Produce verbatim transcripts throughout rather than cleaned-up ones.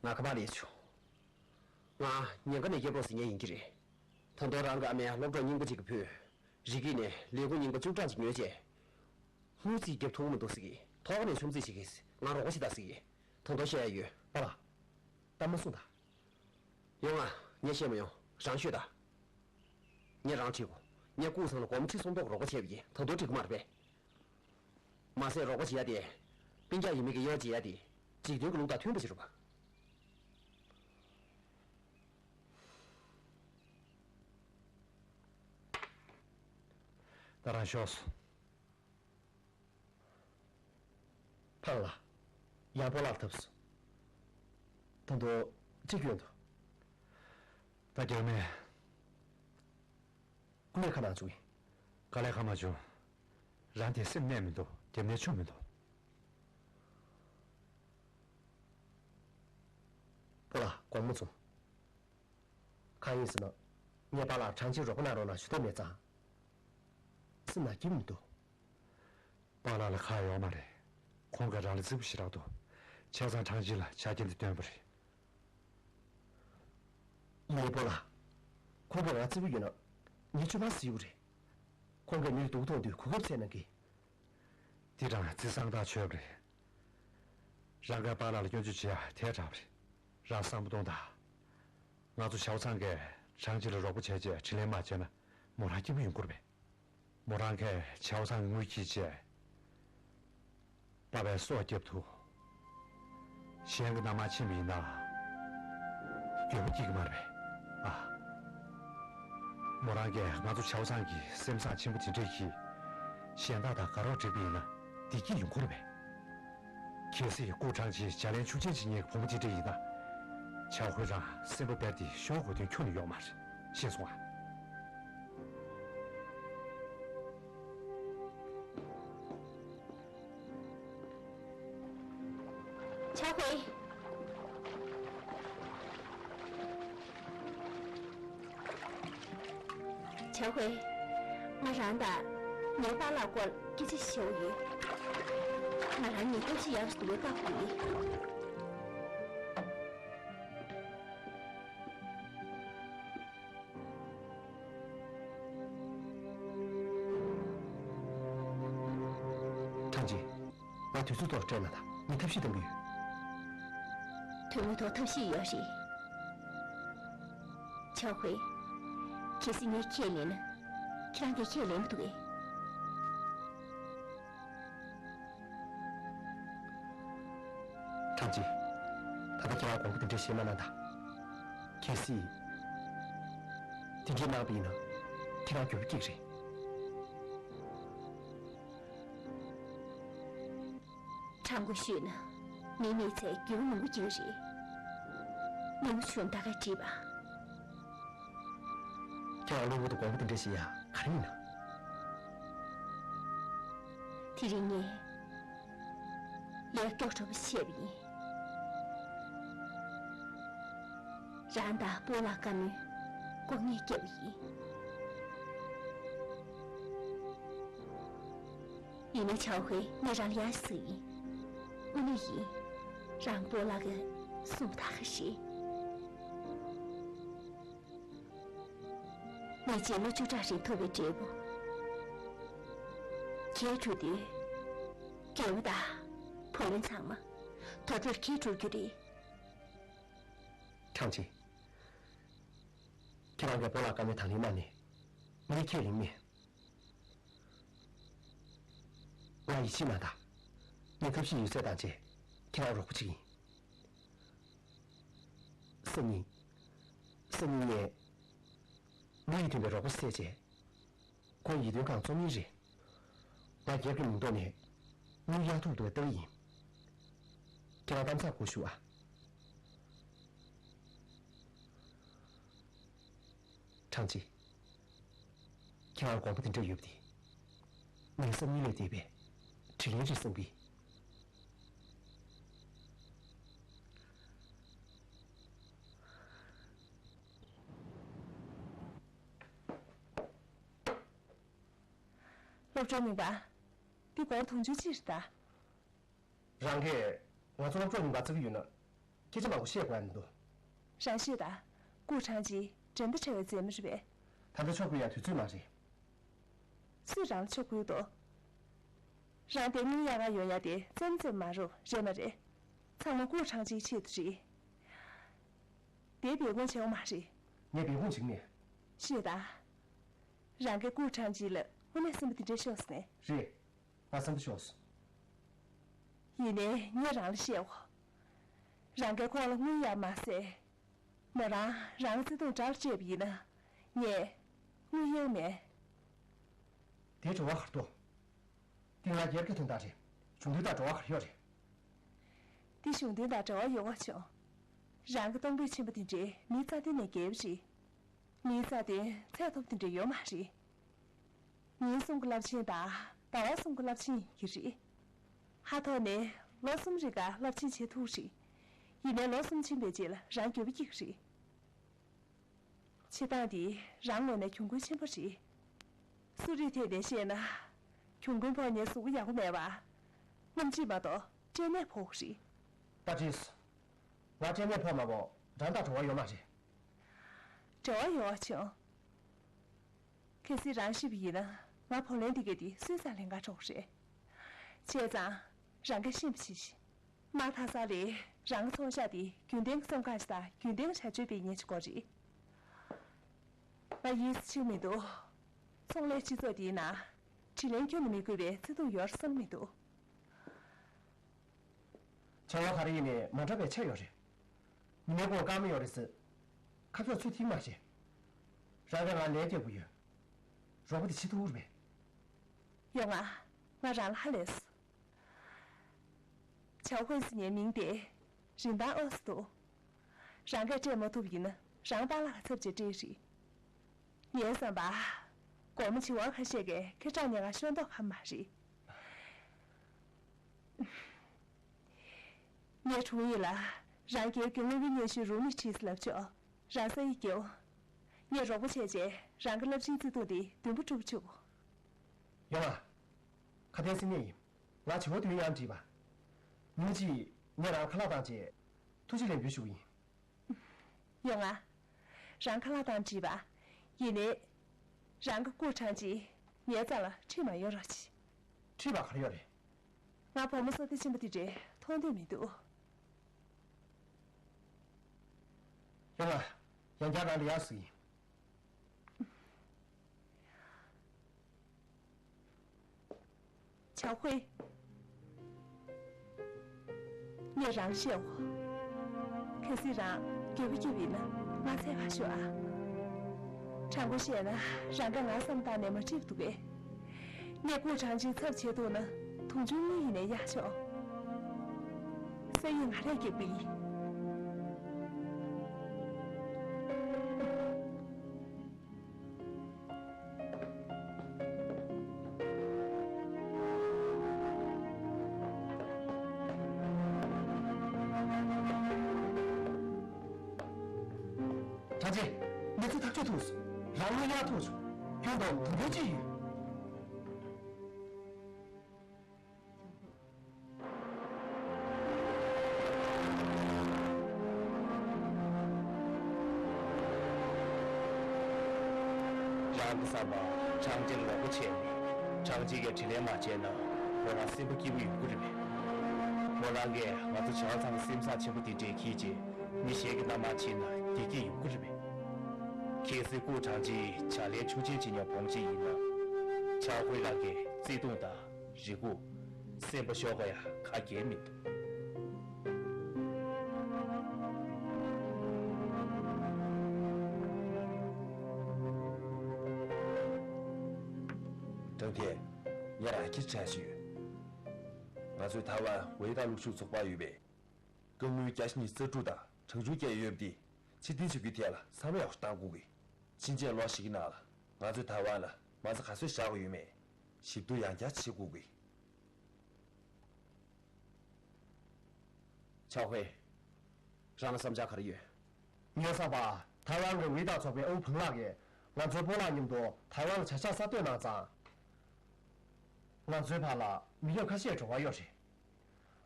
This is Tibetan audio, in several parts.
ང་ཁ་པར་སླེབས་བྱུང་། ང་ཉེན་ཁ་ནས་སྐྱོབ་རོགས་ཟེར་མཁན་ཡིན་གྱི་རེད། ད་དུང་རང་གི་ཨ་མས་སློབ་གྲོགས་རྙིང་པ་ཅིག་གི་བུས་རི་སྐེད་ནས་ལས་སྒོ་རྙིང་པ་བཅུ་གྲངས་ཅིག་ཉོས་རྗེས། དངུལ་རྩིས་རྒྱབ་ཐུབ་ཀྱི་མི་འདུག་ཟེར་གི། ཐོག་ནས་ཆུམ་རྩིས་བྱེད་ཀྱི། ང་རོགས་པ་བྱེད་དང་ཟེར་གི། ད་དུང་བཤད་ཡ་ཡོད། པཱ་ལགས། གཏམ་མ་གསུངས་དང་། ཡོང་ང་། ངས་བཤད་མ་ཡོང་། རང་ཤོད་དང་། ངས་རང་ཁྲིད་གོ། ངས་ཀུའུ་ཚང་ལ་སྒོར་མོ་ཁྲི་སུམ་སྟོང་རོགས་པ་བྱས་པ་ཡིན། ད་དུང་འགྲིག་གི་མ་རེད་པས། མ་ཟད་རོགས་པ་བྱེད་ཡ་དེ། སྤུན་ཀྱག་ཡིན་མིན་གྱི་དབྱེ་བ་འབྱེད་ཡ་དེ། འཇིག་རྟེན་གྱི་ལུགས་དང་མཐུན་པ་ཞིག་རེད་པ། ད་རང་ཤོག་སོང་། ཕང་ལ། ཡང་པོ་ལགས་ཐབས་སུ། ད་དུང་ཅི་སྐྱོན་འདུག་ད་རྒྱག་མེད། སྐུ་ལས་ཁ་ནང་བཅུག་ཡིན། དཀའ་ལས་ཁག་མ་བྱུང་། རང་དེ་སེམས་གནས་མི་འདུག་རྒྱབ་ནས་ཆུ་མི་འདུག་པོ་ལགས་དགོངས་པ་མ་ཚོམ། གང་ཡིན་ཟེར་ན། ངས་པཱ་ལགས་ཁྲང་ཆིན་རོགས་པ་གནང་རོགས་གནང་ཞུ་ཐབས་མེད་ཙང་། སེམས་ནང་སྐྱིད་མི་འདུག་པཱ་ལགས་ལ་ཁག་ཡོད་མ་རེད། ཁོང་གིས་རང་ལ་བརྩི་བོ་ཞེ་དྲག་འདུག་བྱས་ཙང་ཁྲང་ཆིན་ལ་ཆ་རྐྱེན་འདི་བཏོན་པ་རེད། ཡིན་ནའི་པོ་ལགས། ཁོང་གིས་ང་བརྩི་བོ་ཡོད་ན། ངས་ཆུ་ནང་བཟི་ཡོད་རེད། ཁོང་གིས་ངའི་སྡུག་མཐོང་དུས་གོ་སྐབས་འཚོལ་གནང་གི། འདི་རང་བརྩི་བཟང་ཐག་ཆོད་པ་རེད། རང་གིས་པཱ་ལགས་ལ་སྐྱོན་བརྗོད་བྱེད་ཡ་ཐལ་དྲགས་པ་རེད། རང་བསམ་བློ་གཏོང་དང་། ང་ཚོ་ཞའོ་ཚང་གིས་ཁྲང་ཆིན་ལ་རོགས་པ་བྱས་རྗེས་དྲིན་ལན་མ་འཇལ་ན། མོ་རང་སྐྱིད་པོ་ཡོང་གི་རེད་པས། མོ་རང་གིས་ཞའོ་ཚང་གི་དངུལ་འཁྱེར་བྱས། པཱ་ཕའི་སྲོག་བསྐྱབས་འདུག་གཞན་གྱི་མནའ་མར་ཕྱིན་པ་ཡིན་ན། འགྱོད་པ་སྐྱེ་གི་མ་རེད་པས། ཨ། མོ་རང་གིས་ང་ཚོ་ཞའོ་ཚང་གི་སེམས་བཟང་ཆེན་པོ་དེ་འདྲ་ཞིག་གཞན་དག་དང་དགའ་རོགས་བསྒྲིགས་པ་ཡིན་ན། བདེ་སྐྱིད་ཡོང་གི་རེད་པས། གལ་སྲིད་ཀུའུ་ཁྲང་ཆིན་བརྗེ་ལེན་ཤུགས་ཆེན་བྱེད་མཁན་གྱི་བུ་མོ་དེ་འདྲ་ཡིན་ན། ཆའོ་ཧུའེ་རང་སེམས་པ་སྦར་ཏེ་ཤོར་དགོས་དོན་ཁྱོན་ནས་ཡོད་མ་རེད། ཤེས་སོང་ངས། ཆའོ་ཧུའེ། ཆའོ་ཧུའེ། ང་རང་དང་ངའི་པཱ་ལགས་སྐོར་སྐད་ཆ་བཤད་འོས་ཡོད། ང་རང་ཉིད་ཐབས་ཤེས་ཡག་ཞིག་འདུག་པས་བལྟ་དགོས་ཀྱི་ཡིན། ཁྲང་ཆིན། ང་དུས་ཚོད་ཐོག་སྤྲད་གནང་དང་། ངས་ཐབས་ཤེས་གཏང་གི་ཡོད། དོན་དངོས་ཐོག་ཐབས་ཤེས་ཡོད་རེད། ཆའོ་ཧུའེ། གལ་སྲིད་ངས་ཁས་ལེན་ན། ཁྱེད་རང་གིས་ཁས་ལེན་གྱི་འདུག་གས། ཁྲང་ཆིན། ད་ལྟ་ཁྱེད་རང་དགོངས་པ་དེ་འདྲ་བཞེས་མ་གནང་དང་། གལ་སྲིད་དེ་འདྲ་གནང་བ་ཡིན་ན། ཁྱེད་རང་འགྱོད་པ་སྐྱེ་གི་རེད། དྲང་པོ་ཤོད་ན། ངའི་མི་ཚེར་འགྱོད་པ་མང་པོ་སྐྱེ་གི་རེད། ཉིན་མོ་ཆུང་ད་ག་བྲིས་པ། ཁྱེད་རང་གློ་བུར་དུ་དགོངས་པ་དེ་འདྲ་བཞེས་ཡ་ག་རེ་ཡིན་ནམ། དེ་རིང་ངས་ལས་སྐྱོ་བྲོ་པོ་བྱས་པ་ཡིན། རང་དང་སྤོ་ལགས་བཀའ་མོལ་ལྐོག་ངན་བརྒྱབ་པ་ཡིན། ཡིན་ནའི་ཆའོ་ཧུའེ། ངས་རང་ལ་ཡང་ཞུ་ཡིན། དངོས་གནས་ཡིན། རང་སྤོ་ལགས་ཀྱིས་གསུངས་པ་ད་ག་རེད། ངས་རྗེས་ལོ་བཅུ་ཕྲག་རིང་ཐོབ་པའི་འབྲས་བུ། ཁྱེད་གྲུབ་དུས། རྒན་པ་དང་བུ་ལོན་ཚང་མ་དོ་དོར་ཁྱེད་གྲུབ་རྒྱུ་རེད། ཁྲང་ཆིན། ཁྱེད་རང་གིས་སྤོ་ལགས་བཀའ་མོལ་དང་ལེན་གནང་ནས། ངས་ཁས་ལེན་མེད། ང་ཡིད་ཆེས་གནང་དང་། ངས་ཐབས་ཤེས་ཡོད་ཚད་བཏང་རྗེས་ཁྱེད་རང་རོགས་པ་བྱེད་ཀྱི་ཡིན། སང་ཉིན། སང་ཉིན་ངས་ལུས་ཡིད་མཐུན་པའི་རོགས་པ་བཙལ་རྗེས། ཁོའི་ཡིད་རྟོན་ཁང་བཙོང་མིན་རེད། ང་རྒྱབ་ཀྱི་མིང་ཐོག་ནས་དངུལ་གཡར་ཐུབ་ཐུབ་པའི་ལྟ་གི་ཡིན། ཁྱེད་རང་གཏམ་ཚགས་སྒོ་ཞུ་ཨ། ཁྲང་ཆིན། ཁྱེད་རང་དགོངས་པ་དེ་འདྲ་ཡོད་པ་དེ། ངའི་བསམ་ཡུལ་ལས་འདས་པའི་དྲིན་ལན་རེད་བསམ་གི། སློབ་གྲོགས་རྙིང་པ། འདི་སྒོར་དུང་ཕྱུར་གཅིག་རེད་ད། རང་གིས་ང་ཚོ་སློབ་གྲོགས་རྙིང་པ་བརྩི་གི་ཡོད་ན། སྐད་ཆ་མང་པོ་བཤད་དགོས་ཡ་མི་འདུག། རང་ཤོད་དང་། ཀུའུ་ཁྲང་ཅི་འགྲན་ཟླ་བྲལ་བའི་མཛེས་མ་རེད་པས། ད་ལྟ་ཕྱོགས་ཕུད་ཡ་དུས་ཚོད་མ་རེད། སུས་རང་ལ་ཕྱོགས་ཕུལ་འདུག། རང་དེ་དངུལ་གཡར་ག་ཡོང་ཡ་དེ་རྩེད་མོ་རྩེ་བ་མ་རེད་པ། རེད་མ་རེད། ཚང་མ་ཀུའུ་ཁྲང་ཅིའི་ཆེད་དུ་རེད། དེ་སྦས་སྐུང་བྱེད་དགོས་མ་རེད། ངས་སྦས་སྐུང་བྱེད་ཀྱི་མེད། ཤོད་དང་། རང་གིས་ཀུའུ་ཁྲང་ཅི་ལ་དངོས་གནས་སེམས་པ་དེ་འདྲ་ཤོར་སོང་ངས། རེད། ང་སེམས་པ་ཤོར་སོང་། ཡིན་ནའི་ངས་རང་ལ་བཤད་འོ། རང་གིས་ཁོང་ལ་དངུལ་གཡར་མ་ཟད། མོ་རང་རང་བརྩེ་དུང་དགྲ་ལ་སྤྲད་པ་ཡིན་ན། ངས་དངུལ་གཡར་མེད། དེའི་འབྲེལ་བ་ག་རེ་འདུག། འདི་ང་སྒེར་གྱི་དོན་དག་རེད། གཞུང་དོན་དང་འབྲེལ་བ་ག་རེ་ཡོད་རེད། འདི་གཞུང་དོན་དང་འབྲེལ་བ་ཡོད་པ་བྱུང་། རང་གི་གཏོང་ཕོད་ཆེན་པོ་དེ་འདྲའི་མི་རྩ་དོན་ནས་རྒྱལ་བ་རེད། མིའི་རྩ་དོན་ཚད་མཐོ་པོ་དེ་འདྲ་ཡོད་མ་རེད། ཉིན་གསུམ་གྱི་རླབས་ཆེན་དང་ཟླ་བ་གསུམ་གྱི་རླབས་ཆེན་ཡིན་གྱི་རེད། ཧ་ཐོག་ནས་ལོ་གསུམ་རིང་ག་རླབས་ཆེན་བྱེད་ཐུབ་རེད། ཡིན་ནའི་ལོ་གསུམ་ཕྱིན་པའི་རྗེས་ལ་རང་འགྱོད་པ་སྐྱེ་གི་རེད། བྱེད་སྟངས་འདི་རང་ངོས་ནས་གྱོང་གུན་ཆེན་པོ་རེད། གསོ་རིག་ཐད་ནས་བཤད་ན། གྱོང་གུན་ཕོག་ནས་གཟུགས་པོ་ཡག་པོ་མེད་པ། སྔོན་ཆད་མ་གཏོགས་སྐྲན་ནད་ཕོག་གི་རེད། ད་བྲིས། ང་སྐྲན་ནད་ཕོག་མ་ཕོག་རང་དང་འབྲེལ་བ་ཡོད་མ་རེད། འབྲེལ་བ་ཡོད་བྱུང་། གལ་སྲིད་རང་ཤི་བ་ཡིན་ན་ང་བུ་ལོན་འདི་ག་དེ་སུས་ཟ་ལེན་ག་འགྲོ་གི་རེད། བྱས་ཙང་། རང་གིས་ཤེས་པ་བྱེད་ཤིག། མ་མཐའ་ས་ལས་རང་གི་ཚོང་ཤག་དེ་རྒྱུན་ལྡན་གྱི་བསམ་ཁ་ཞིག་དང་རྒྱུན་ལྡན་བྱ་སྤྱོད་སྤེལ་མཁན་ཞིག་དགོས་རེད། ང་ཡིད་ཆེས་མི་འདུག། ཚོང་ལས་སྤྱི་ཚོགས་འདིའི་ནང་དྲིན་ལན་ཁྱོན་ནས་མི་དགོས་པའི་བརྩེ་དུང་ཡོད་བསམ་མི་འདུག། བྱ་བ་ག་རེ་ཡིན་ནའི་མ་འདྲ་བའི་ཆ་ཡོད་རེད། ཉི་མའི་གུང་སྐར་མ་ཡོད་རེད་ཟེར། ཁ་ཕྱོགས་ཚུར་ཐིག་མ་བྱེད། རང་གིས་ང་ལན་རྒྱག་དགོས་ཡོད། རོགས་པ་དེ་བྱེད་ཐུབ་རེད་པས། ཡོང་ང་། ང་རང་ལ་ཧ་ལས་སོང་། ཆའོ་ཧུན་ཟེར་མཁན་མིང་དེ་རིན་ཐང་ཨོ་སི་འདུག། རང་གིས་སྤྲད་མ་ཐུབ་ཡིན་ན་རང་པཱ་ལགས་ལ་ཚབ་བྱས་སྤྲད་རེད། ངའི་བསམ་པ། སྒོར་མོ་བྱེ་བ་ཁ་ཤས་ཀྱིས་ཁྱེད་རང་ཉེན་ཁ་ཤོར་མདོག་ཁ་མ་རེད། ངས་དྲུང་ཡིག་ལ་རང་སྒེར་གྱི་དངུལ་བུན་སྙན་ཞུ་རུ་མི་བྲིས་ལབ་ཆོག། རང་ས་ཡིག་རྒྱོབ། ངས་རོགས་པ་བྱས་རྗེས་རང་གི་རླབས་ཆེན་བརྩེ་དུང་དེ་བདུན་པོ་འགྲུབ་བཅུག། ཡོང་ང་། ཁ་དན་སི་ནས་ཡིན། ང་བྱེ་བ་བདུན་ཡང་བྲིས་པ། ཉིན་གཅིག་ངས་རང་ཁ་ལག་བཏང་རྗེས་ཐུགས་རྗེ་ལེགས་འབུལ་ཞུ་གི་ཡིན། ཡོང་ང་། རང་ཁ་ལག་བཏང་བྲིས་པ། ཡིན་ནའི། རང་གི་སྐུ་དྲང་ཅིག་ངའི་རྩ་ལ་ཁྲིད་མ་ཡོང་རོགས་གྱིས། ཁྲིད་པ་ག་རེ་ཡོད་རེད། ང་བུ་མོ་བསོད་བདེ་ཆེན་པོ་དེ་འདྲའི་མཐོང་འདོད་མི་འདུག། ཡོང་ང་། ཡང་བསྐྱར་རང་ལ་ཡག་ཟིག་ཡིན། ཆའོ་ཧུའེ། ངས་རང་བཤད་འོ། གལ་སྲིད་རང་འགྱོད་པ་སྐྱེས་པ་ཡིན་ན་མ་ཚད་ཁ་ཤོ་ཨ། དྲང་པོ་བཤད་ན་རང་ག་ང་བསམ་བཏང་ནས་མ་འགྲིག་འདུག་གས། ངས་སྐུ་དྲང་ཅིག་ཚབ་བྱེད་ཐུབ་ན་དུང་ཕྱུར་གཉིས་ཡིན་ནའི་ཡག་ཤོ། ས་ཡིག་ང་རས་རྒྱག་གི་ཡིན། དྲང་ཅིག། གནས་ཚུལ་ཐག་གཅོད་ཐུབ་སོང་། རང་ལོ་ཡག་ཐུབ་བྱུང་། ཁྱོད་དང་དུང་ཕྱུར་གཅིག་ཡོད། རང་གི་བསམ་པ་དྲང་ཅིག་ལ་ངོ་རྒོལ་བྱས་ནས་དྲང་ཅིག་གིས་དྲིན་ལན་མ་འཇལ་ན་མོ་རང་སེམས་པ་སྐྱིད་པོ་ཡོང་གི་རེད་པས། མོ་རང་གིས་ང་ཚོ་བྱ་བ་ཚང་མ་སེམས་བཟང་ཆེན་པོ་དེ་འདྲས་འཁྱེར་རྗེས་མི་གཞན་གྱི་མནའ་མར་ཕྱིན་ན་བདེ་སྐྱིད་ཡོང་གི་རེད་པས། གལ་སྲིད་སྐུ་དྲང་ཅིག་ཕྱག་ལས་ཆུང་ཆེན་བྱེད་མཁན་བོང་ཅིག་ཡིན་ན། ཆའོ་ཧུའེ་ལགས་ཀྱི་བརྩེ་དུང་དང་རེ་སྒུག་སེམས་པ་ཤོར་དགོས་ཡ་ག་གེ་མི་འདུག། ཀྲང་ཐེ། ངས་རང་ཁྱེད་དྲན་ཞིག་ཡོད། ང་ཚོའི་ཐའེ་ཝན་ཝེ་ཏཱ་ལུག་ཕྱུགས་ཚོགས་པ་ཡོད་པས། སྐུ་ངོ་བརྒྱ་ཉི་ཤུ་རྩ་དྲུག་དང་གྲངས་ཆུང་བརྒྱད་ཡོད་པ་དེ་ཕྱིར་འཐེན་བྱ་རྒྱུའི་ཐད་ལ་བསམ་བློ་ཡག་པོ་གཏང་དགོས་ཀྱི། ཕྱིན་ཆད་ལོ་བཞི་གི་ནང་ལ་ང་ཚོས་ཐའེ་ཝན་ལ་མ་རྩ་ག་ཚོད་བཞག་དགོས་ཡོད་མེད་ཞིབ་བསྡུར་ཡང་བསྐྱར་བྱེད་དགོས་ཀྱི། ཆའོ་ཧུའེ། རང་ལ་བསམ་འཆར་ག་རེ་ཡོད། ངའི་བསམ་པར་ཐའེ་ཝན་གྱི་ཝེ་ཏཱ་ཚོགས་པའི་ཨུ་བུན་ལགས་ཀྱིས་ང་ཚོའི་སྤོ་ལགས་མཉམ་དུ་ཐའེ་ཝན་ལ་བྱ་གཞག་གསར་གཏོད་གནང་ཙང་། ང་ཚོའི་བར་ལ་མི་རབས་ཁ་ཤས་འབྲེལ་བ་ཡོད་རེད།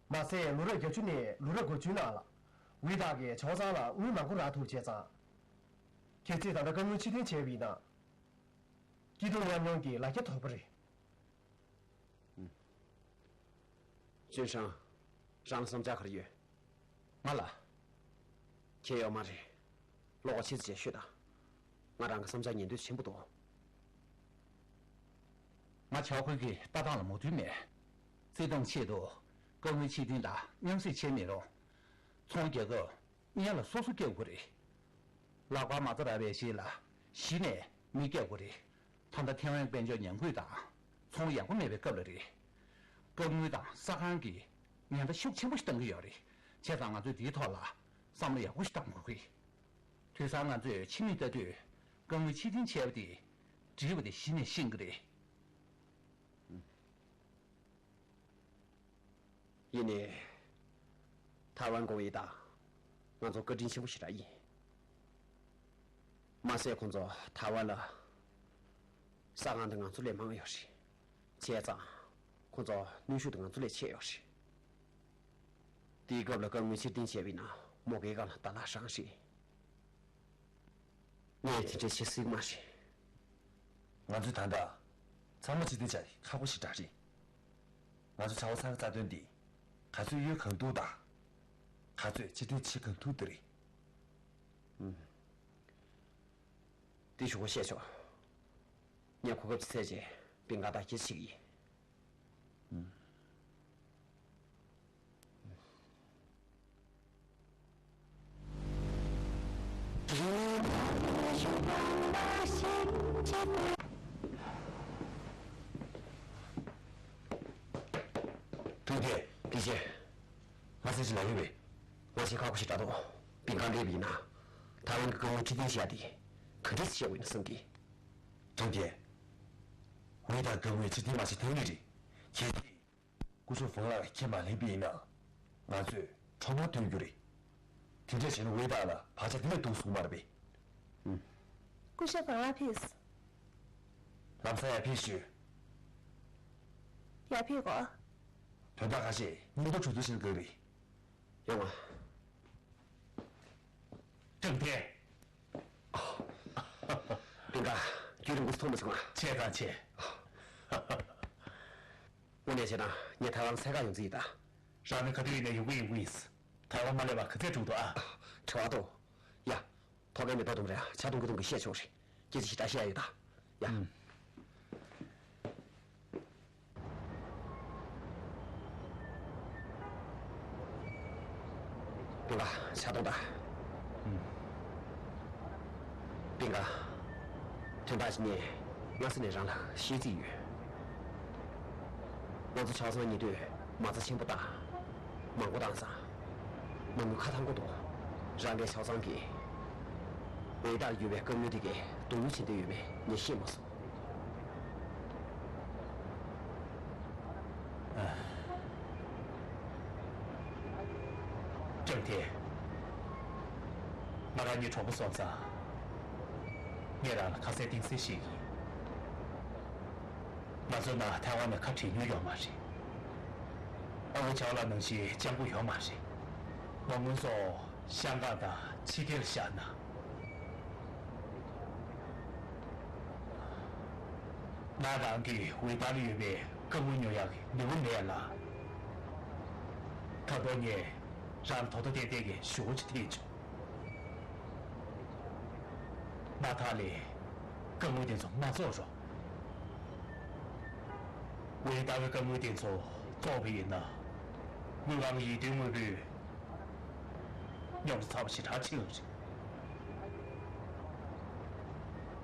མ་ཟད་ལོ་རབས་བརྒྱད་ཅུ་ནས་ལོ་རབས་དགུ་བཅུའི་ནང་ལ། ཝེ་ཏཱ་གིས་ཆའོ་ཚང་ལ་དངུལ་མང་པོ་རག་ཐུབ་བྱས་ཙང་། ཁྱེད་ཚོས་ད་ལྟ་སྐུ་ངོ་ཕྱིར་འཐེན་བྱས་པ་ཡིན་ན། སྐྱིད་སྡུག་མཉམ་མྱོང་གི་ལ་རྒྱ་དོད་པོ་རེད། ཅུན་ཧྲང་། རང་ལ་བསམ་འཆར་ག་རེ་ཡོད། ང་ལ། ཁྱེད་ཡོད་མ་རེད། ལོག་ཕྱི་ཙི་བྱས་ཤོད་དང་། ང་རང་གི་བསམ་འཆར་ཉན་འདོད་ཆེན་པོ་འདུག་ང་ཆའོ་ཁོ་གི་ལྟ་སྟངས་ལ་མོས་མཐུན་མེད། བརྩེ་དུང་ཆེད་དུ་སྐུ་ངོ་ཕྱིར་འཐེན་དང་མཉམ་བསྲེས་བྱེད་མི་རུང་། ཚོང་རྒྱག་སྐབས་གཉེན་ལ་སོ་སོ་སྐྱེལ་དགོས་རེད། ལག་པ་མ་རྩ་ར་བའི་རྗེས་ལ་གཞི་ནས་མི་སྐྱེལ་དགོས་རེད། ད་ལྟ་ཐེ་ཝན་དཔལ་འབྱོར་ཉམས་རྒུད་དང་ཚོང་ཡག་པོ་མེད་པའི་སྐབས་ལ་རེད། སྐུ་ངོ་དང་ས་ཁང་གིས་ཉེན་བརྡ་ཤུགས་ཆེན་པོ་ཞིག་བཏང་གི་ཡོད་རེད། བྱས་ཙང་ང་ཚོས་འདིའི་ཐོག་ལ་བསམ་བློ་ཡག་པོ་ཞིག་བཏང་དགོས་ཀྱི། དུས་སང་ང་ཚོས་ཕྱི་མིག་ལྟ་དུས་སྐུ་ངོ་ཕྱིར་འཐེན་བྱས་པ་དེ་འགྲིག་པ་དེ་གཞི་ནས་ཤེས་ཀྱི་རེད། ཡིན་ནའི། ཐའེ་ཝན་གོང་ཡིག་དང་ང་ཚོ་བཀའ་དྲིན་ཆེན་པོ་ཞེ་དྲག་ཡིན། མ་ཟད་ཁོང་ཚོ་ཐའེ་ཝན་ལ་ས་ཁང་དེ་ང་ཚོ་ལས་མང་ཡོད་རེད། བྱས་ཙང་ཁོང་ཚོ་གནོན་ཤུགས་དེ་ང་ཚོ་ལས་ཆེ་ཡོད་རེད། དེའི་སྐབས་ལ་སྐུ་ངོ་ཕྱིར་འཐེན་བྱས་པ་ཡིན་ན་མོ་གའི་སྒང་ལ་ད་ལག་ཧྲང་རེད། ངས་དེ་འདྲ་བྱེད་སྲིད་མ་རེད། ང་ཚོས་ད་ལྟ་ཚང་མ་ཕྱིར་འཐེན་བྱ་ཡི་ཁག་པོ་ཞེ་དྲག་རེད། ང་ཚོ་ཆའོ་ཚང་གི་རྩ་དོན་འདི་ག་ཚོད་ཡོད་གང་ཐུབ་དང་། ག་ཚོད་ཕྱིར་འཐེན་བྱེད་གང་ཐུབ་དེ་རེད། ཨུམ། འདི་ཞུ་སྒོ་བཤད་ཆོག་ངས་གོ་སྐབས་ཚད་ཅེས་པིན་ཀ་དང་སྐྱེ་ཆིག་ཡིན། ཨུམ། ཀྲུང་ཐེ། ལི་ཅེ། ང་སེམས་ཤིག་ལ་ཡོད་པས། ང་ཆེས་ཁག་པོ་ཞིག་འདྲ་འདུག་པིན་ཀང་སླེབས་པ་ཡིན་ན། ཐའེ་ཝན་གྱི་སྐུ་ངོ་ཁྲི་ཏིན་ཞིག་ཡ་དེ། ག་འདྲས་བཤད་དགོས་ཡིན་ན་བསམ་གི། ཀྲུང་ཐེ། ཝེ་ཏཱ་སྐུ་ངོས་ཁྲི་ཏིན་མ་ཞིག་ཐོན་ངེས་རེད། གལ་ཏེ། སྐུ་ཞབས་ཧྥང་ལགས་ཁས་མ་ལེན་པ་ཡིན་ན། ང་ཚོས་ཁྲོམ་ལ་ཐོན་རྒྱུ་རེད། དེ་འདྲ་བྱས་ན་ཝེ་ཏཱ་ལ་བག་ཆགས་དེ་ལས་སྡུག་སོང་མ་རེད་པས། ཨུམ། སྐུ་ཞབས་ཧྥང་ལགས་ཕེབས། ལམ་སང་ཡར་ཕེབས་ཞུ། ཡར་ཕེབས་གོ། དོན་དག་ཁ་ཤས་སྙིང་པོ་གྲོས་བསྡུར་བྱེད་དགོས་རེད། ཡོང་ང་། ཀྲང་ཐེ། པིན་ཀ། རྒྱུན་རིང་པོ་ཞིག་མཐོང་མ་བྱུང་ང་། ཆེ་དང་ཆེ། དངོས་གནས་བྱས་ན་ངས་ཐའེ་ཝན་ལ་འཚོལ་ག་ཡོང་རྩིས་ཡིན་ད། རང་ནི་ག་དུས་ཡིན་ནའི་ཡོང་གི་ཡོང་གི་ཡིན། ཐའེ་ཝན་མ་སླེབས་པ་ག་ཚོད་འགྲོ་འདུག་ཨ། དྲི་བ་དང་། ཡ། ཐོག་ཁའི་མེ་ཏོག་དུང་རེད། ཇ་འཐུང་གི་འཐུང་གི་བཤད་ཆོག་རེད། སྐད་ཆ་ཞིག་བཀྲ་ཤིས་ཡ་ཡོད་ད། ཡ། ཨུམ། པིན་ཀ་ཇ་འཐུང་ད། ཨུམ། པིན་ཀ། དོན་དག་ཅིག་ངས་སྔ་ས་ནས་རང་ལ་བཤད་རྩིས་ཡོད། ང་ཚོ་ཆའོ་ཚང་ཉེ་དུས་མ་རྩ་ཆེན་པོ་བཏང་། མང་པོ་བཏང་ཙང་། མ་དངུལ་ཁ་ཐང་པོ་འདུག་རང་གིས་ཆའོ་ཚང་གི་ཝེ་ཏཱ་ཡོད་པའི་སྐུ་ངོ་དེ་གའི་གདུང་རུས་བྱེད་འདོད་ཡོད་མེད་ངས་ཤེས་མ་སོང་། ཨ། ཀྲང་ཐེ། ང་རང་གཉིས་གྲོགས་པོ་སོང་ཙང་། ངས་རང་ལ་ཁ་གསལ་གཏིང་གསལ་བཤད་ཀྱི་ཡིན། ང་ཚོའི་ནང་ཐའེ་ཝན་ནས་ཁ་བྲལ་མྱོང་ཡོད་མ་རེད། ཨ་ཝེ་ཆའོ་ལགས་ནང་བཞིན་སྤྱང་པོ་ཡོད་མ་རེད། མ་དངུལ་སོགས་ཤང་ཀང་དང་ཕྱི་རྒྱལ་བཞག་ན། ང་རང་གིས་ཝེ་ཏཱ་ལ་ཡོད་པའི་སྐུ་ངོ་ཉོ་ཡག་གི་ནུས་པ་མེད་ལ། ད་དུང་ངས་རང་ཐོག་ཐོག་ཏན་ཏན་གྱི་ཞུ་བ་ཅིག་འཐེན་བྱུང་། མ་ཐག་ལས་སྐུ་ངོ་དེ་ཚོ་མ་བཙོག་རོགས། ཝེ་ཏཱ་གི་སྐུ་ངོ་དེ་ཚོ་བཙོག་པ་ཡིན་ན། དངུལ་ཁང་གི་ཡིད་རྟོན་དངོས་པོའི་ཉོ་ཚོང་ཚ་པོ་ཞེ་དྲག་ཕྱིན་ཡོད་རེད།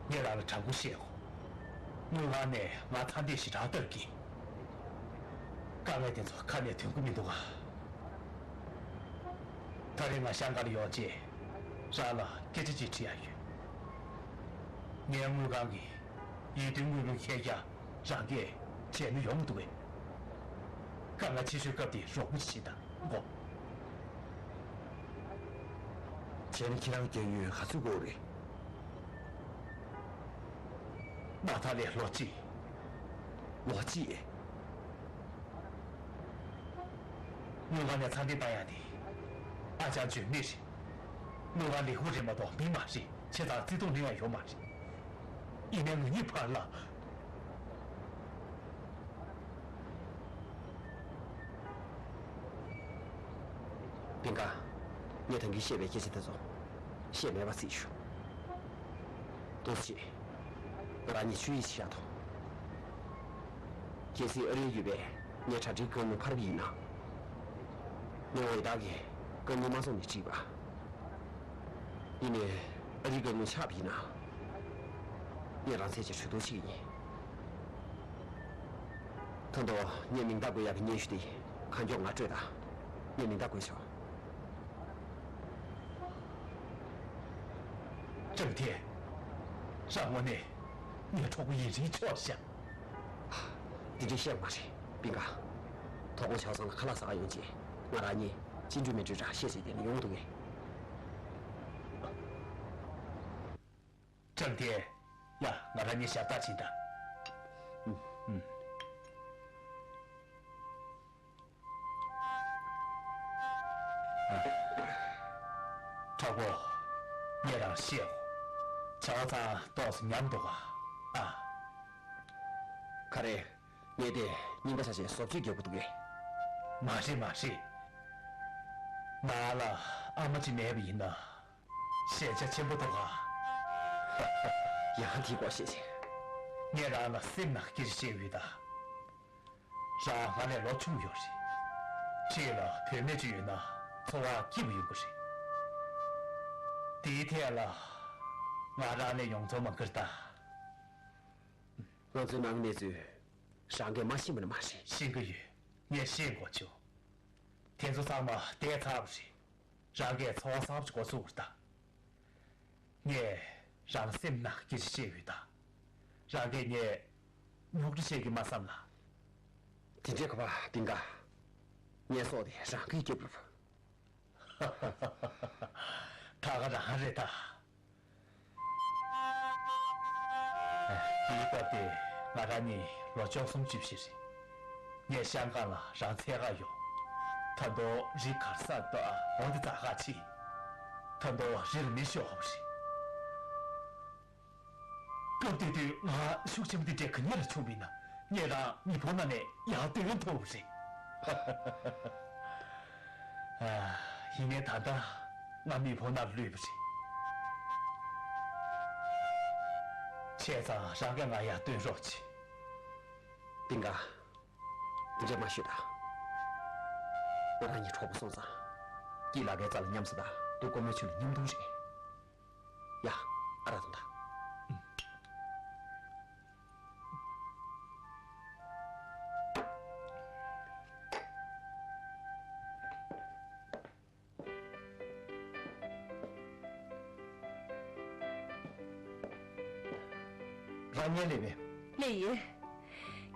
ངས་རང་ལ་དྲང་པོ་བཤད་གོ། དངུལ་ཁང་ནས་ང་ཚ་འདེད་ཞེ་དྲག་བཏབ་ཀྱིན། དཀའ་ངལ་དེ་ཚོ་ཁ་ནས་ཐོན་གི་མི་འདུག་ག་ད་རེས་ང་ཤང་ཀང་ལ་ཡོང་རྗེས་རང་ལ་སྐད་ཆ་ཅིག་དྲི་ཡ་ཡོད། ངའི་དངུལ་ཁང་གི་ཡིད་རྟོན་དངུལ་ཁང་ཁྱེད་ཀྱང་རང་གིས་བྱས་ན་ཡོང་གི་འདུག་གས། དཀའ་ངལ་ཆེ་ཤོས་སྐབས་དེ་རོགས་པ་ཅིག་བྱེད་དང་གོ། བྱས་ན་ཁྱེད་རང་རྒྱག་ཡུན་ག་ཚོད་འགོར་རེད། མ་མཐའ་ལས་ལོ་གཅིག་ལོ་གཅིག་དངུལ་ཁང་ནས་ཚ་འདེད་བཏང་ཡག་དེ། ཨ་ཅག་འཇོན་མི་རེད། དངུལ་ཁང་ལས་ཁུངས་རེད་མ་གཏོགས་མི་མ་རེད། བྱས་ཙང་བརྩེ་དུང་ལྷན་ཡང་ཡོད་མ་རེད། ཡིན་ནའི་ང་གཉིས་བར་ལ། སྤེན་ཀ། ངས་ད་གིན་བཤད་པའི་སྐད་ཆ་དེ་ཚོ་བཤད་མེད་པ་བརྩིས་ཞུ། ཏོག་ཙམ། ང་རང་གཉིས་ཆོས་ཡིག་ཅིག་བཞག་དང་། གལ་སྲིད་ཨ་རིར་ཡོད་པའི་ངའི་གྲ་སྒྲིག་བཀའ་མོལ་ཕར་བ་ཡིན་ན། ངས་འོ་ཡི་བདག་གིས་བཀའ་མོལ་མ་བཙོང་ནས་བྲིས་པ། ཡིན་ནའི་ཨ་རིའི་བཀའ་མོལ་ཆགས་པ་ཡིན་ན། ངས་རང་ཚད་ཀྱི་གྲོས་བསྡུར་བྱེད་ཀྱི་ཡིན། ད་དུང་ངས་མིང་རྟགས་འགོད་ཡག་གི་སྙན་ཞུ་དེ་གང་མགྱོགས་ང་སྤྲོད་དང་། ངས་མིང་རྟགས་འགོད་ཆོག་ཀྲང་ཐེ། རང་དངོས་གནས་ངའི་གྲོགས་པོ་ཡིན་རིན་ཆོག་ཤག་འདི་འདྲའི་བཤད་པ་མ་རེད། སྤེན་ཀ། དོ་དགོང་ཆ་ཚང་ལ་ཁ་ལག་ཟ་ག་ཡོང་རྗེས་ང་རང་གཉིས་ཅི་འགྲུལ་མི་འགྲུལ་ར་བཤད་བྱས་དེ་ནས་ཡོང་འདུག་གས། ཀྲང་ཐེ། ཡ། ང་རང་གཉིས་ཞབས་ཏོག་བྱེད་དང་། ཨུམ། ཨུམ། གྲོགས་པོ། ངས་རང་བཤད། བྱ་བ་ཚང་ཏོག་ཙམ་ཉམས་འདུག་ག་ཨ། ག་རེ། ངས་དེ་རྙིང་པ་ཆ་ཆེ་བཟོ་བཅོས་རྒྱག་གི་འདུག་གས། མ་རེད་མ་རེད། ང་ལ་ཨ་མ་ཅིག་མེད་པ་ཡིན་ན། ཞན་ཆ་ཆེན་པོ་འདུག་ག་ཡང་དེའི་སྐོར་བཤད་ཅིང་། ངས་རང་ལ་སེམས་ནང་སྐྱིད་ཤེས་ཡོད་ད། རང་ང་ལས་ལོ་ཆུང་ཡོད་རེད། འཁྲིས་ལ་བུད་མེད་ཅིག་ཡོད་ན་འཚོ་བ་སྐྱིད་པོ་ཡོང་གི་རེད། དེའི་ཐད་ལ་ང་རང་ལས་ཡོངས་རྫོགས་མ་འགུལ་ད། ང་ཚོའི་ནང་གནས་ཚུལ་རང་གིས་མ་ཤེས་པ་ནི་མ་རེད། ཤེས་ཀྱི་ཡོད། ངས་ཤེས་དགོས་བྱུང་། དེ་ཚོ་ཚང་མ་བལྟས་ཚར་བ་རེད། རང་གིས་འཚོ་བ་གསར་པ་ཅིག་འགོ་ཚུགས་པར་གདའ། ངས་རང་སེམས་ནང་སྐད་ཆ་བཤད་ཡོད་ད། རང་གིས་ངས་རྙོག་དྲ་བཤད་ཀྱི་མ་བསམ་ལ། དེ་འདྲའི་ཁ་པར་སྤེན་ཀ། ངའི་སྲོག་དེ་རང་གིས་སྐྱོབ་རུབ། ད་ག་རང་རེད་ད། དེའི་སྐབས་དེ་ང་རང་ཉིད་ལོ་བཅུ་གསུམ་བཅུ་བཞི་རེད། ངས་ཤང་ཀང་ལ་རང་འཚོལ་ག་ཡོང་། ད་དུང་རི་གར་ས་དང་འོ་དེ་འཛག་ག་ཕྱིན། ད་དུང་རི་ལ་མེ་ཤོར་བ་རེད། སྐབས་དེ་དུས་ང་ཤུགས་ཆེན་པོ་དེ་འདྲ་ག་ནས་ལ་བྱུང་མིན་ན། ངས་རང་མེ་ཕུང་ནང་ནས་ཡར་བཏོན་ཐུབ་པ་རེད། ཨ། ཡིན་ནའི་ད་ལྟ་ང་མེ་ཕུང་ནང་ལུས་པ་རེད། བྱས་ཙང་རང་གིས་ང་ཡར་བཏོན་རོགས་གྱིས། སྤེན་ཀ། འདི་འདྲས་མ་ཤོད་ད། ང་རང་གཉིས་གྲོགས་པོ་སོང་ཙང་། སྐྱིད་ལ་ཁའི་རྩ་ལ་མཉམ་ཟ་ད། སྡུག་ཀོ་མོའི་ཆུ་ལ་མཉམ་འཐུང་རེད། ཡ། ཨ་རག་འཐུང་ད། རང་ཉལ་ལས་པས། ལས་ཡོད།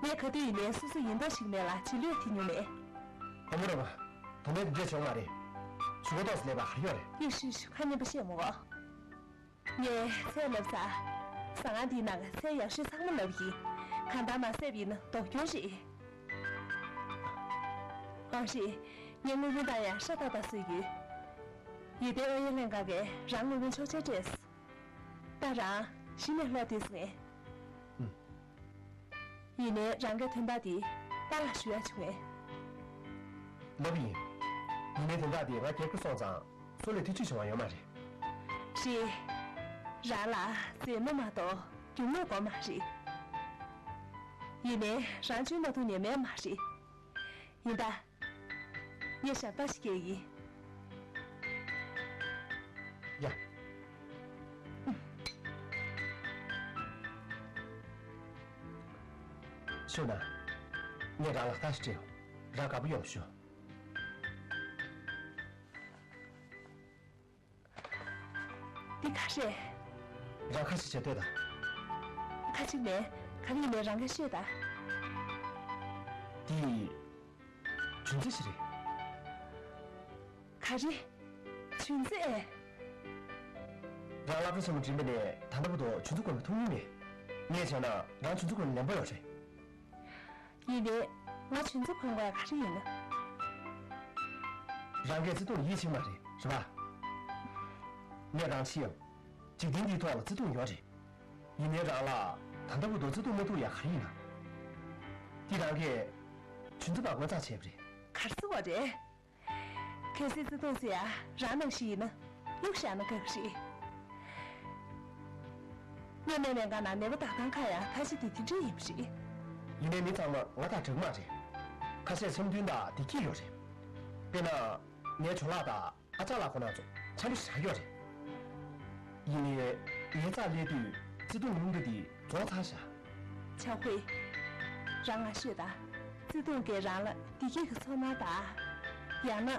ངས་ག་དུས་ཡིན་ནའི་སོ་སོ་ཡིན་མདོག་ཞིག་མེད་ལ་བྱིས་ལོས་ཐི་མྱོང་མེད། བུ་མོ་རེད་པ། ད་ལྟའི་འདི་འདྲས་བྱུང་མ་རེད། ཞུ་གོ་ཏོག་ཙམ་ལས་པ་ཧ་ཡོད་རེད། ཡོད་ཤི་ཤི་ཁ་སྙན་པོ་བཤད་མོ་གོ། ངས་ཚད་ལབ་ཚར། ཟ་ཁང་འདིའི་ནང་གི་ཚད་ཡག་ཤོས་ཚང་མ་ལབ་ཡིན། གང་ལྟར་མ་བསད་པ་ཡིན་ན་ལྡོག་སྐྱོན་རེད། ཨང་རེད། ངས་དངུལ་བུན་བཏང་ཡང་ཧྲ་ཏག་ཏག་བཟོས་ཡོད། ཡུལ་སྡེ་ཨོ་ཡན་ལྷན་ཁང་གིས་རང་དངུལ་བུན་ཆོག་མཆན་སྤྲད་སོང་། ད་རང་གཞི་ནས་ལྷོད་བསྡད་སོང་ངས། ཨུམ། ཡིན་ནའི་རང་གི་དོན་དག་འདི་པཱ་ལགས་ཞུ་ཡ་བྱུང་ངས། ལབ་ཡིན། ཡིན་ནའི་དོན་དག་འདི་ང་རྒྱལ་ཁ་སོང་ཙང་སུ་ལས་ཐེ་ཇུས་བྱུང་བ་ཡོད་མ་རེད། རེད། རང་ལ་མཛེས་མ་མ་གཏོགས་སྒྱུ་ལུག་དགོས་མ་རེད། ཡིན་ནའི་རང་ཆུང་མ་ཐུག་ཉན་མེད་མ་རེད། ཡིན་ད། ངས་ཞབས་ཏོག་ཞིག་སྐྱེལ་ཡིན། ཡ། ཤོད་ན། ངས་རང་ལ་ཁ་ཞིག་སྤྲད་ཡོང་། རང་དགའ་པོ་ཡོང་ཞུ། འདི་ག་རེད། རང་ཁ་ཞིག་བྱེད་འདོད་དམ། ཁ་ཅིག་མེད། ག་རེ་ཡིན་ནའི་རང་གིས་ཤོད་དང་། འདི། ཆུ་མཛོད་ཞིག་རེད། ག་རེ། ཆུ་མཛོད། རང་སློབ་གྲྭ་ཆེན་མོ་འགྲིམས་པ་ནས་ད་ལྟ་བར་དུ་ཆུ་མཛོད་གོན་པ་མཐོང་མྱོང་མེད། ངས་བྱས་ན་རང་ཆུ་མཛོད་གོན་ལེན་པ་ཡོད་རེད། ཡིན་ནའི། ང་ཆུ་མཛོད་གོན་དགོས་ཡ་ག་རེ་ཡིན་ན། རང་གིས་བརྩེ་དུང་ཡིད་ཆེས་མ་རེད། བྱས་པ། ངས་རང་ཤེས་ཡོད། འཇིག་རྟེན་འདིའི་ཐོག་ལ་བརྩེ་དུང་ཡོད་རེད། ཡིན་ནའི་རང་ལ་ད་ལྟ་བར་དུ་བརྩེ་དུང་མ་ཐུག་ཡ་ག་རེ་ཡིན་ན། འདི་རང་གིས་ཆུ་ཚོད་པ་ངོ་ཚ་བྱས་པ་རེད། གར་སོང་བ་རེད། གལ་སྲིད་བརྩེ་དུང་ཟེར་ཡ་རང་ནང་བཞིན་ཡིན་ན་བླུགས་བཞག་ན་དགའ་གི་རེད། སྔོན་མའི་གནས་སྟངས་ནང་ནད་པ་དྭགས་ཐང་ཁ་ཡང་ཁ་ཤས་དེ་དེ་འདྲ་ཡིན་པ་རེད། ཡིན་ནའི་མི་ཚང་མ་ང་དང་འདྲ་གི་མ་རེད། ཁ་ཤས་འཆམ་མཐུན་དང་བདེ་སྐྱིད་ཡོད་རེད། དཔེར་ན། ངའི་ཇོ་ལགས་དང་ཨ་ཅག་ལགས་ཁོ་རང་ཚོ་འཆམ་པོ་ཞེ་དྲག་ཡོད་རེད། ཡིན་ནའི་ངའི་རྩར་སླེབས་དུས་བརྩེ་དུང་ཉུང་དུ་དེ་རྫོགས་ཚར་ཤག་ཆ་ཧུའེ། རང་ང་ཤོད་དང་། བརྩེ་དུང་གིས་རང་ལ་བདེ་སྐྱིད་ཀྱི་ཚོར་སྣང་དང་། ཡང་ན།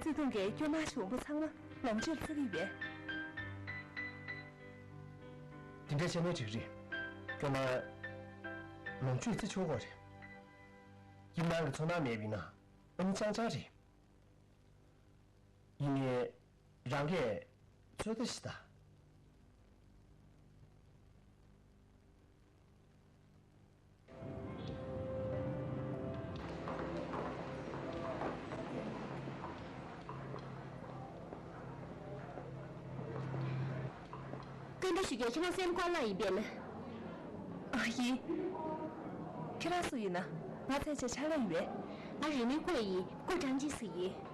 བརྩེ་དུང་གིས་སྐྱོ་སྣང་བྱུང་བ་ཚང་མ་ལོངས་སྤྱོད་བསགས་ཀྱི་ཡོད། དེ་འདྲ་བྱས་ནས་འགྲིག་རེད། སྐྱོ་སྣང་། ལོངས་སྤྱོད་བརྩི་ཆོག་གོ་རེད། སྐྱིད་སྣང་གི་ཚོར་སྣང་མེད་པ་ཡིན་ན་ཨ་ནི་ཅང་ཅང་རེད། ཡིན་ནའི་རང་གིས་ཚོད་ལྟ་ཞིག་ད། སྐད་འབོད་ཞུ་རྒྱུ། ཁྱེད་རང་སེམས་ཁོང་ལ་ཡིན་པས་ན། ཨ་ཡིན། ཁྱེད་རང་སུ་ཡིན་ན། ང་ཚེ་ཆེ་ཆ་ལ་ཡིན་པས། ང་རི་མོའི་སྐུ་ལ་ཡིན། སྐུ་གྲངས་ཅི་ཟིག་ཡིན།